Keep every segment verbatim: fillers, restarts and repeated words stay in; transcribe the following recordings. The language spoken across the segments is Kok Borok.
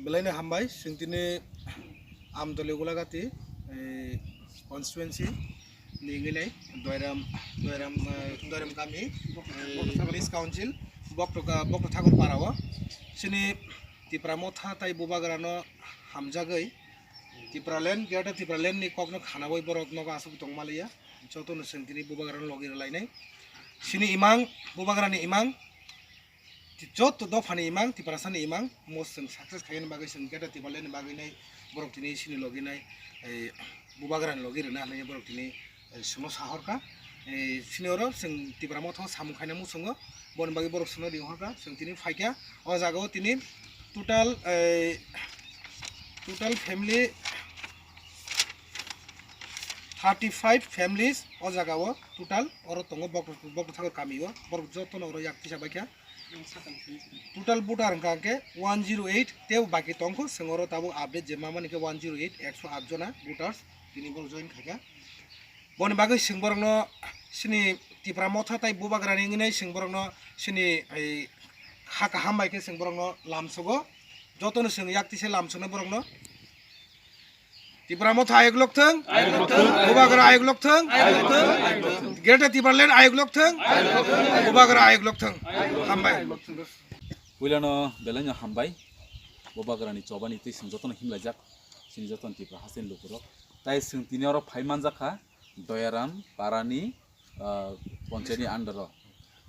Belai no hambai, chwng tini Amtoli Golagati, eh, constituency ni wngwi nai Doiram, Doiram, eh, Doiram kami, eh, village council, Bokto, Bokto Thakur para o. Chini Tipra Motha tai Bubagra no hamjagwi Tipraland, Greater Tipraland ni kok no khanawi borok nogo aswk tong maliya. Joto no chwng tini Bubagra no logi rwlai nai. Chini imang, Bubagra ni imang, Ti-, joto dophani imang, Tiprasani imang, mo chwng success khaina bagwi, chwng Greater Tipraland ni bagwi nai, borok tini chini logi nai, eh, Bubagrani logi rwna hinwi borok tini, eh, chwngno sahorkha. Eh, chini oro chwng Tipra Motha o samung khaina muchungo, boni bagwi borok chwngno ring horkha, chwng tini phaikha. O jaga o tini total, eh, total family thirty five families o jaga o total oro tongo, Bokto, Bokto Thakur kami o, borok jotono oro yak tisa baikha. Total voter hwnkha hwnkhe one zero eight, tei baki tongkho, chwng oro tabuk update je mamani khe one zero eight, ekso aat jona voters tini borok join khaikha. Boni bagwi chwng borokno chini Tipra Motha tai Bubagrani wngwi chwng borokno chini ei kha kaham bai khe chwng borokno lamsogo, jotono chwng yak tisa lamsoknai borokno. Tipra Motha ayuk lok thung. Ayuk lok thung. Bubagra ayuk lok thung. Ayuk lok thung. Greater Tipraland ayuk lok thung. Ayuk lok thung. Bubagra ayuk lok thung. Ayuk lok thung. Hambai. Puilano belai no hambai. Bubagrani chobani twi chwng jotono himlaijak. Chini jotono Tipra hasteni lukurok. Tai chwng tini oro phai manjak kha Doyaram parani ah, ponchayatni under o.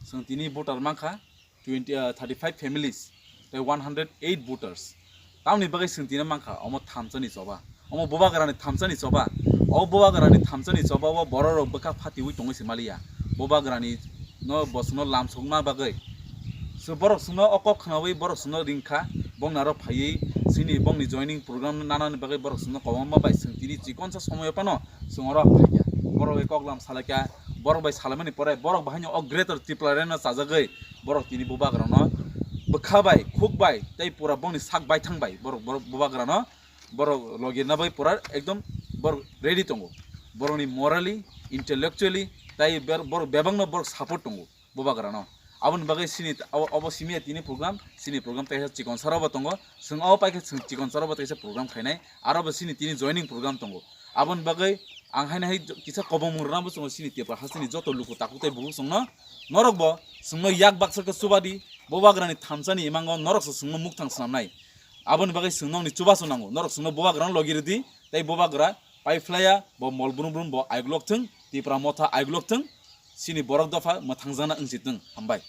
Chwng tini voter mankha twenty, ah, thirty five families, tei one hundred eight voters. Tamoni bagwi chwng tini mankha omo thamsani choba. Omo Bubagrani thamsani choba. O Bubagrani thamsani choba o bororok bwkha phatiwi tongwi se maliya. Bubagrani no bosongno lamsokma bagwi. So borok chwngno o kok khnawi borok chwngno ringkha, bongni aro phaiwi chini bongni joining program no nanani bagwi borok chwngno kwbangma bai chwng tini chikonsa somoyo phano chwng oro phaikha. Borok bai koklam salaikha, borok bai salaimani pore borok bahaino o Greater Tipraland no chajagwi borok tini Bubagrano bwkha bai, khuk bai tei pura bongni sak baithang bai borok, borok Bubagrano borok logirna bai pura ekdom borok ready tongo. Borokni morally, intellectually tei ber-, borok bebakno borok support tongo Bubagrano. Aboni bagwi chini t-, abo, abo simi ya tini program, chini program teisa chikon saro bo tongo. Chwng abo paikhe chwng chikon saro bo teisa program khainai, aro bo chini tini joining program tongo. Aboni bagwi ang haino hai jo-, kisa kobongmung rwna bo chwngno chini Tipra hasteni joto luku takhuk tei bukhuk chwngno, norok bo chwngno yak baksa khe chuba di, Bubagrani thamsani imango norok se chwngno mukthang swnamnai. Aboni bagwi chwng nokni chubachu nango, norok chwngno Bubagrano logi rwdi, tei Bubagra paiphlaiya bo mol brum brum bo ayuk lok thung, Tipra Motha ayuk lok thung, chini borok dopha mwthangjakna wngsi thung. Hambai.